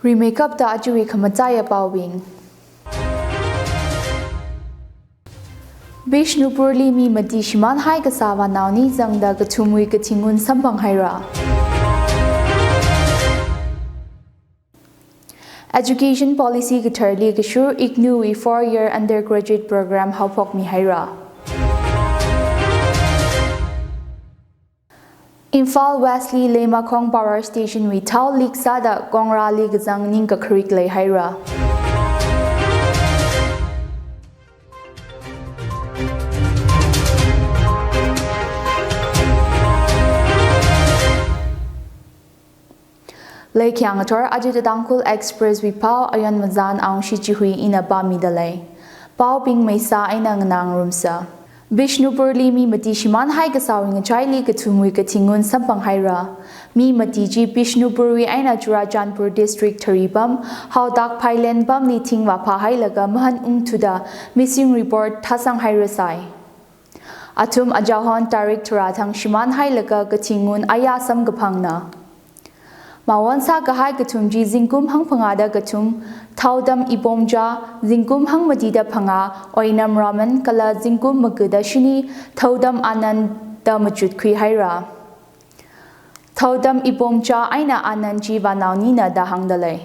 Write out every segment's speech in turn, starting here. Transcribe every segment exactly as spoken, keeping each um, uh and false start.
Rimeikapta ajawui khamataiya paobing. Bishnupurli mi mati shimānhai kasā vānao ani zangda kathumwui kathingun samphanghaira. Education Policy katharli kashur IGNOU wui four-year undergraduate program haophokmihaira. Imphal West li Leimakhong Power Station wui thao leak sāda kongrāli kazang ningkakharik leihaira. Leikhyang athor aja Tangkhul Express wui pao ayon mazan aung shichihui ina pāmida lei. Paobing meisa eina nganāngarumsa. Bishnupurli mi mati shimānhai kasāwui ngachaili kathumwui kathingun samphanghaira. Mi mati chi Bishnupurwui eina Churachandpur District tharipam, Haodak Phailen pamli thing vāphāhailaga mahan ungthuda missing report thāsanghairasai. Athum ajahon tarik tharā thang shimānhailaga kathingun aya samkaphangna. Mawon sākahai kathum chi zingkum hangphangāda kathum, Thaodam Ipomcha, zingkum hangmatida phangā, Oinam Raman kala zingkum magada shini, Thaodam Anand da machutkhuihaira. Thaodam Ipomcha eina Anand chi vānao anina da hāngda lei.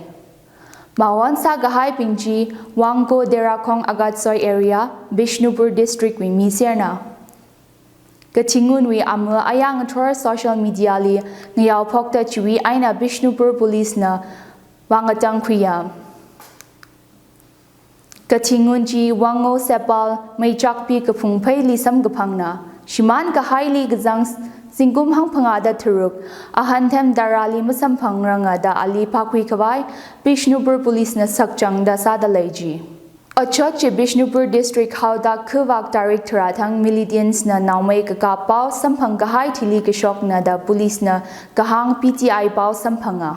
Mawon sākahaibing chi Wangko Derakhong Agatsoi area, Bishnupur District wui mi serna. Kathingunwui ama aya ngathor social media li ngayaophokta chiwui eina Bishnupur Police na vāngatangkhuiya. Kathingun chi Wango Sepal Meichakpi Kaphungpheili samkaphangna. Shimānkahaili kazang zingkum hangphangāda tharuk, Ahanthem Darali masamphangranga da ali phākhuikhavai Bishnupur Police na sakchangda sāda lei ji. Otshot chi Bishnupur District Haodak khavak tarik tharā thang militants na naomei kakap pao samphangkahai thili kashokna da police na kahāng P T I pao samphanga.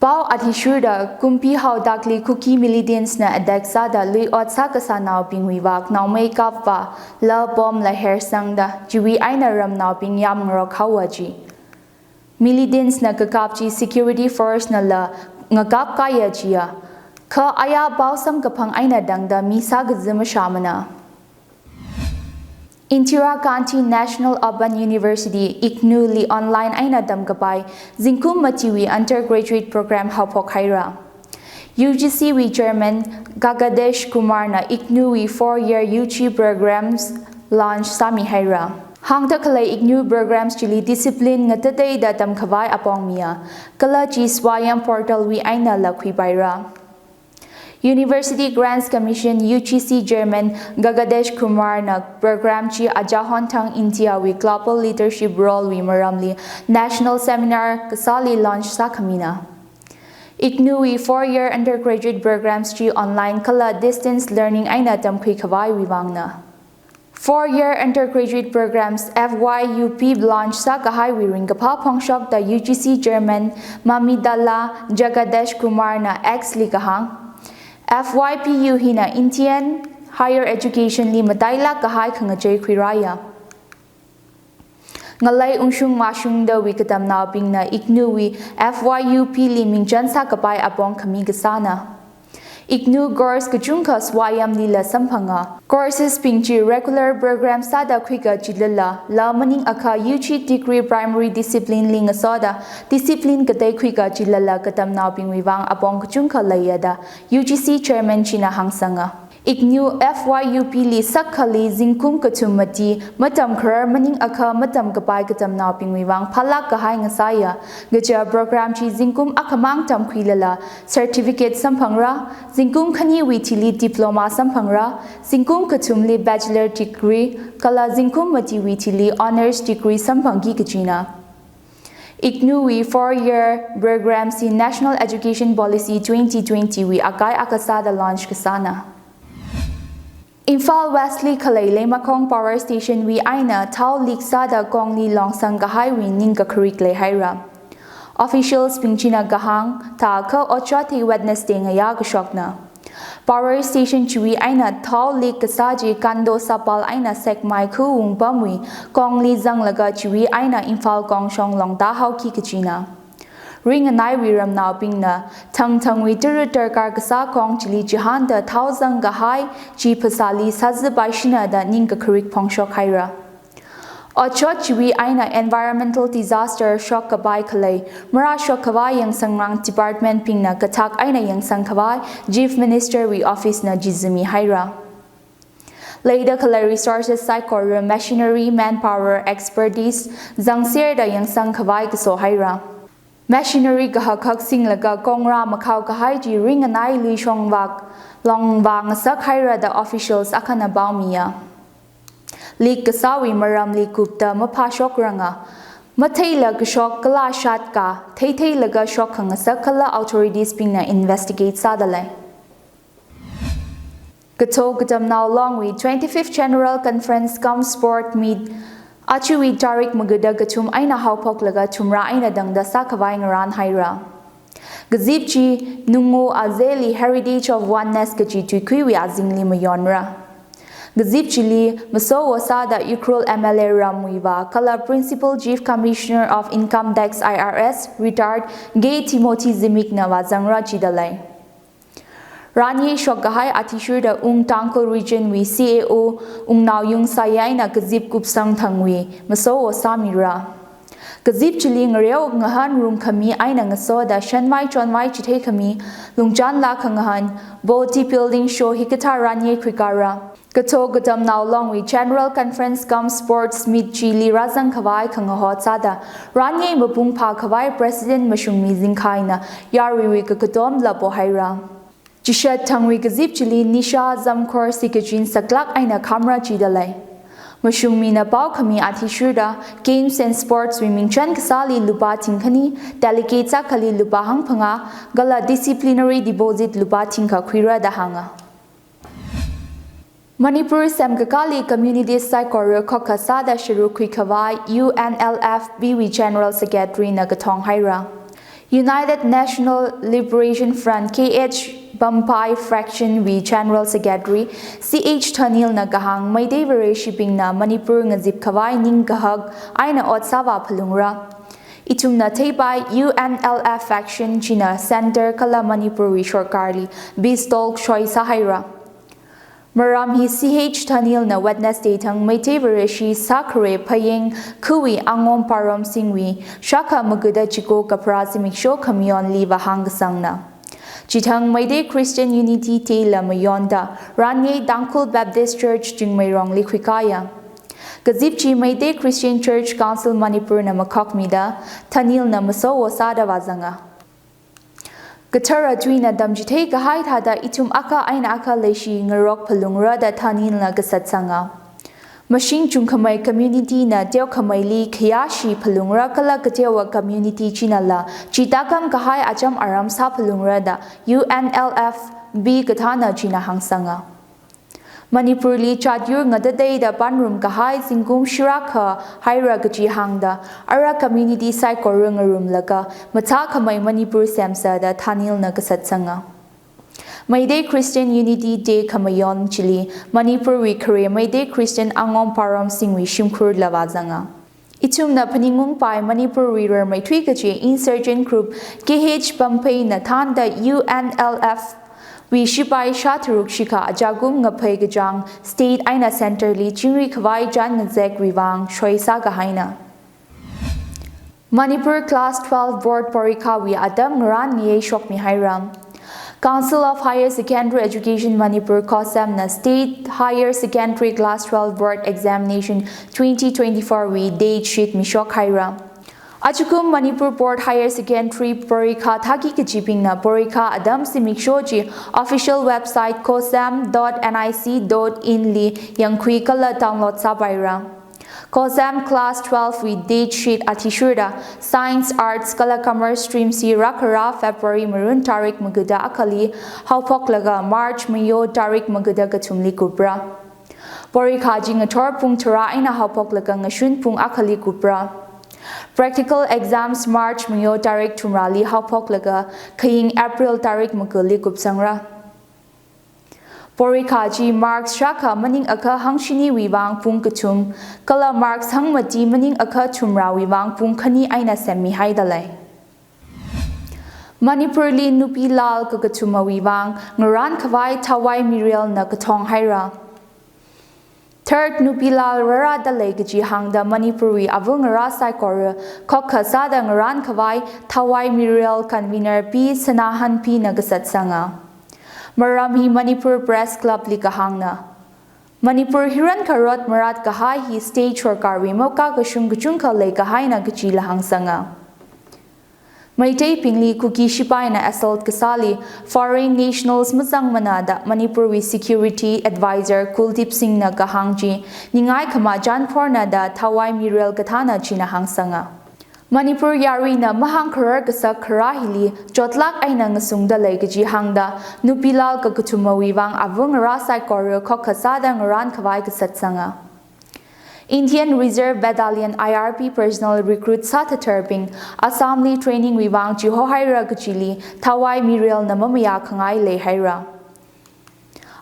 Pao athishurda Kumpi Haodakli Kuki militants na attack sāda lui-ot sākasānaobingwui vak naomei kapva la bomb la hersangda chiwui eina ramnaobing yamngarok haowa ji. Militants na kakap chi security force nala ngakapkaiya jiya. Kha aya pao samkaphang eina tangda mi sākazi mashāmana. Indira Gandhi National Open University, IGNOU li online eina tamkapai zingkum matiwui undergraduate program haophokhaira. U G C wui Chairman Gagadesh Kumar na IGNOU wui four-year U G programs launch sāmihaira. Hāngda khalei IGNOU programs chili discipline ngatateida tamkhavai apong miya, kala chi Swayam portal wui einala khuipaira. University Grants Commission, U G C Chairman Gagadesh Kumar na program chi ajahon thang India wui global leadership role wui maramli national seminar kasāli launch sākhamina. IGNOU wui four-year undergraduate programs chi online kala distance learning eina tamkhuikhavaiwui vangna. Four-year undergraduate programs F Y U P launch sākahaiwui ringkaphā phongshokta U G C Chairman Mamidala Jagadesh Kumar na X li kahāng, F Y P U hina Indian higher education li matailāk kahai khangachei khuirāya. Ngalei ungshung mashungdawui katamnaobingna IGNOU wui F Y U P li mingchan sākapai apong khami kasāna. IGNOU course kachungkha Swayam lila samphanga. Courses bing chi regular program sāda khuikachilala, la maningakha U G degree primary discipline li ngasoda, discipline katei khuikachilala katamnaobingwui vang apong kachungkha leiya da U G C Chairman china hāngsanga. IGNOU F Y U P li sakkhali zingkum kathum mati matamkharar maningakha matamkapai katamnaobingwui vang phālāk kahai ngasāya. Kaja program chi zingkum akhamang tamkhuilala certificate samphangra, zingkum khaniwui thili diploma samphangra, zingkum kathumli bachelor degree, kala zingkum matiwui thili honours degree samphangki kajina. IGNOU wui four-year program chi National Education Policy twenty twenty wui akai akha sāda launch kasāna. Imphal West li khalei Leimakhong Power Station wui eina thao leak sāda kongli longsang kahaiwui ningkakharik leihaira. Officials bing china kahāng, thākha otshot hi Wednesday ngayā kashokna. Power station chiwui eina thao leak kasā chi Kando Sapal eina Sekmai Khuwung pamwui kongli zanglaga chiwui eina Imphal kongshong longta haoki kajina. Ringanaiwui ramnaobingna thangthangwui tara darkar kasā khong chili chihānda thaozang kahai chi phasāli sāzi paishina da ningkakharik phongshok haira. Otshot chiwui eina environmental disaster shokkapai khalei marāshok khavai yangsangrang department bingna kathak eina yangsang khavai Chief Minister wui office na chizimi haira. Leida khalei resources saikora, machinery, manpower, expertise zangserda yangsang khavai kaso haira. Machinery kahak hak singlaga kongra makhao kahai chi ringanai luishong vak longvang ngasak haira da officials akhana paomiya. Leak kasāwui maramli kupta maphashok ranga, matheila kashok kala shatka, theitheila kashok khangasak kala authorities bingna investigate sāda lei. Kato Katamnao Longwui twenty-fifth General Conference cum Sport Meet achuwui tarik magada kathum eina haophoklaga thumra eina tangda sākhavai ngarān haira. Kazip chi Nungo Azeli Heritage of Oneness kaji tuikhuiwui azingli mayonra. Kazip chili maso wo sāda Ukhrul M L A ramwui vā kala Principal Chief Commissioner of Income Tax I R S, retired K Timothy Zimik na vāzangra jida lei. Ranye shok kahai athishurda Ung Tangkhul Region wui C A O Ungnao Yung Sayaina kazip kupsang thangwui maso wo sāmira. Kazip chili ngareo ngahān rungkhami eina ngasoda shanvai chonvai chitheikhami, lungchan lākha ngahān, body building show hikathā ranye khuikara. Kato Katamnao Longwui General Conference cum Sports Meet chili rāzang khavai khangahot sāda ranye mapung phākhavai President Mashungmi Zingkhaina yaruiwui kakatomla pohaira. Chishat thangwui kazip chili Nisha Zamkhor Sikachin saklak eina khamra jida lei. Mashungmina paokhami athishurda Games and Sports wui mingchan kasāli lupā thingkhani, delegate sākhali lupā hangphangā, kala disciplinary deposit lupā thingkha khuira da hānga. Manipur semkakāli community saikora khokkha sāda sharuk khuikhavai U N L F B wui General Secretary na kathong haira. United National Liberation Front, K H Bampai Fraction wui General Secretary C H Thanil na kahāng Meitei Vareshibingna Manipur ngazip khavai ning kahak eina ot sāvā phalungra. Ithumna theipai U N L F faction china Centre kala Manipur wui sorkarli peace talk shoi sāhaira. Maram hi C H Thanil na Wednesday thang Meitei Vareshi sākhare phayeng khuwui Angom Parom Singh wui shākha magada chiko kapharā zimiksho khamayonli vāhāng kasangna. Chithang Meitei Christian Unity Day la mayonda ranye Tangkhul Baptist Church Chingmeirongli khuikaya. Kazip chi Meitei Christian Church Council Manipur na makhokmida Thanil na maso wo sāda vāzanga. Kathara tuina tamchithei kahai thāda ithum akha eina akha leishi ngarok phalungra da Thanil na kasat sanga. Mashing chungkhamei community na teokhameili khayashi phalungra kala kateowa community chinala chi takam kahai acham aram sā phalungra da U N L F B kathāna china hāngsanga. Manipurli chatyur ngatateida panrum kahai zingkum shirākha haira kaji hāngda, ara community saikora ngarumlaga mathākhamei Manipur semsa da Thanil na kasat sanga. Meitei Christian Unity Day khamayon chili Manipur wui khare Meitei Christian Angom Parom Singh wui shimkhurla vāzanga. Ithumna phaningung pai Manipur wui rarmeithui kachi insurgent group K H Bampai na thānda U N L F wui shipai shātharuk shikha ajakum ngaphei kachāng state eina centre li chingri khavai chān ngazekwui vang shoi sākahaina. Manipur Class twelve Board Porikha wui atam ngarān ngayei shokmi haira. Council of Higher Secondary Education Manipur, COHSEM na State Higher Secondary Class twelve Board Examination twenty twenty-four wui date sheet mishok haira. Ajakum Manipur Board Higher Secondary Porikha thaki kachibingna porikha atam zimiksho chi official website cosem dot N I C dot in li yangkhui kala download sāpaira. COHSEM Class twelve wui date sheet athishurda Science, Arts kala Commerce stream si rākhara February marun tarik magada akhali haophoklaga March mayo tarik magada kathumli kupra. Porikha chi ngathor pung tharā eina haophoklaga ngashun pung akhali kupra. Practical exams March mayo tarik thumrāli haophoklaga khaying April tarik maguli kupsangra. Porikha chi marks shākha maningakha hangshiniwui vang pung kathum, kala marks hangmati maningakha thumrāwui vang pung khani eina semmihaida lei. Manipurli Nupilal kakathumawui vang ngarānkhavai thawai mirelna kathong haira. Third Nupilal rārada lei kaji hāngda Manipurwui āva ngarā saikora khokkha sāda ngarānkhavai thawai mirel convener P Sanahanpina kasatsanga. Maram hi Manipur Press Club li kahāngna. Manipur hiran kharot marat kahai hi state sorkarwui mokakashung kachungkha leikahaina kajila hāngsanga. Meiteibingli Kuki shipaina assault kasāli foreign nationals mazangmana da Manipurwui Security Advisor Kuldeep Singhna kahāng chi ningai khamachan phorna da thawai mirel kathāna china hāngsanga. Manipur yaruina mahāngkharar kasak kharā hili chotlāk eina ngasungda lei kaji hāngda Nupilal kakathumawui vang āva ngarā saikora khokkha sāda ngarānkhavai kasatsanga. Indian Reserve Battalion I R B personnel recruit sāthatharbing Assamli training wui vang chihohaira kajili thawai mirelna mamayākhangai leihaira.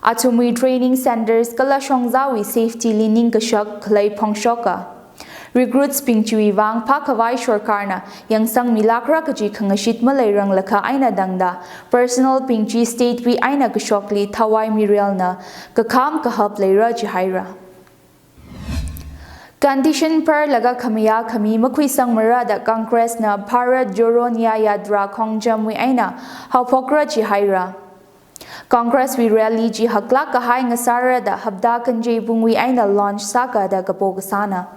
Athumwui training centres kala shongzāwui safety li ningkashak khalei phongshoka. Recruits bing chiwui vang phākhavai sorkarna yangsangmilākra kaji khangashit maleiranglakha eina tangda personnel bing chi state wui eina kashokli thawai mirelna kakham kahap leira jihaira. Condition phārlaga khamayā khami makhuisangmara da Congress na Bharat Jodo Nyay Yatra khongjamwui eina haophokra jihaira. Congress wui rally chi haklāk kahai ngasāra da hapta kanjeibungwui eina launch sāka da kapo kasāna.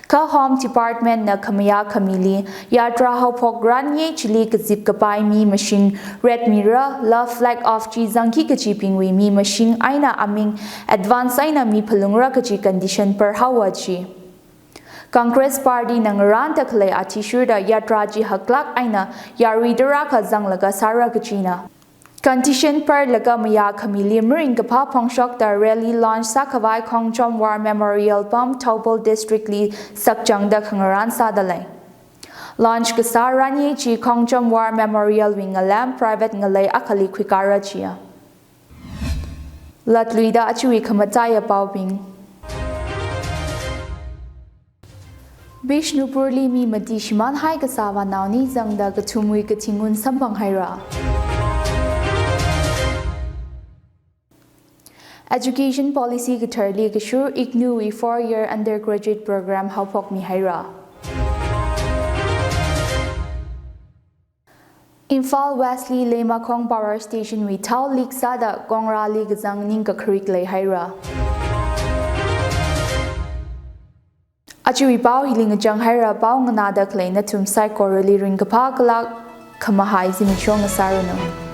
Kha Home Department na khamayā khamili yatra haophok ranye chili kazip kapai mi mashing red mira la flag off chi zangki kajibingwui mi mashing eina aming advance eina miphalungra kaji condition phārhaowa ji. Congress Party na ngarānda khalei athishurda yatra chi haklāk eina yarui tarākha zanglaga sāra kajina. Condition phārlaga mayā khamili maringkaphā phongshokda rally launch sākhavai Khongjom War Memorial pam Thoubal District li sakchangda khangarān sāda lei. Launch kasā ranye chi Khongjom War Memorial wui ngalem private ngalei akhali khuikara jiya. Latluida achiwui khamataiya paobing. Bishnupurli mi mati shimānhai kasā vānaoni zangda kathumwui kathingun samphanghaira. Education policy katharli kashur IGNOU wui four year undergraduate program haophokmihaira. Imphal West li Leimakhong Power Station wui thao leak sāda kongrāli kazang ningkakharik leihaira. Achiwui pao hili ngachanghaira. Pao nganāda khalei nathum saikorali ringkaphā kala khamahai zimiksho ngasāranu.